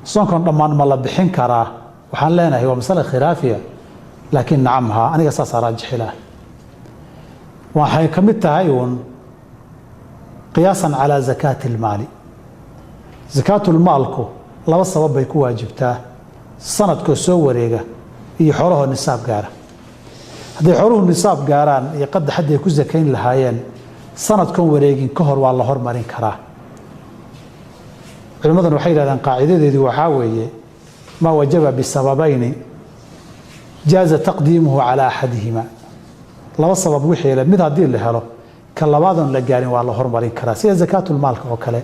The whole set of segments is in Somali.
Soonkan dhammaan ma la bixin karaa? Waxaan leenahay waa masale khilaafiya, laakiin nacam, haa, aniga saasaa raajixila. Waxay ka mid tahay uun qiyaasan calaa zakaati ilmaali. Zakaatulmaalku laba sabab bay ku waajibtaa: sanadkoo soo wareega iyo xoolahoo nisaab gaara. Hadday xooluhu nisaab gaaraan iyo qadda xaddi ay ku sakayn lahaayeen sanadkoon wareegin ka hor, waa la hormarin karaa. Culimmaduna waxay yidhahdeen qaacidadeedu waxaa weeye: maa wajaba bisababayni jaaza taqdiimuhu calaa axadihima. Laba sabab wixii le, mid haddii la helo, ka labaadoon la gaarin waa la hormarin karaa, sida zakaatulmaalka oo kale,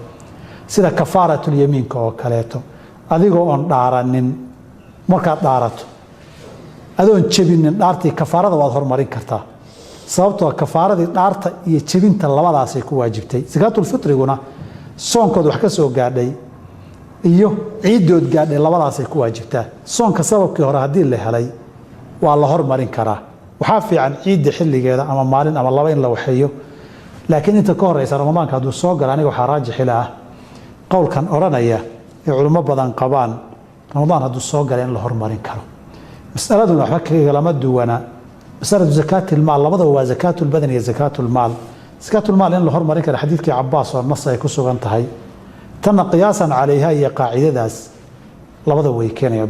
sida kafaaratulyamiinka oo kaleeto. Adigoo oon dhaaranin, markaad dhaarato adoon jebinin dhaartii, kafaarada waad hormarin kartaa, sababtoo kafaaradii dhaarta iyo jebinta labadaasay ku waajibtay. Sakaatulfitriguna soonkood wax ka soo gaadhay iyo ciiddood gaadhay, labadaasay ku waajibtaa. Soonka sababkii hore haddii la helay, waa la hormarin karaa. Waxaa fiican ciidda xilligeeda ama maalin ama laba in la waxeeyo, laakiin inta ka horeysa Ramadaanka hadduu soo gala, aniga waxaa raajixila ah qowlkan odhanaya ee culimo badan qabaan: Ramadaan hadduu soo gala in la hormarin karo. Masaladuna waxba kagalama duwana masalatu zakaatilmaal. Labadaba waa zakaatulbadan iyo zakaatulmaal. Zakaatulmaal in la hormarin kara xadiidkii Cabaas oo nas ay ku sugan tahay, tanna qiyaasan calayha iyo qaacidadaas labada way keenaya.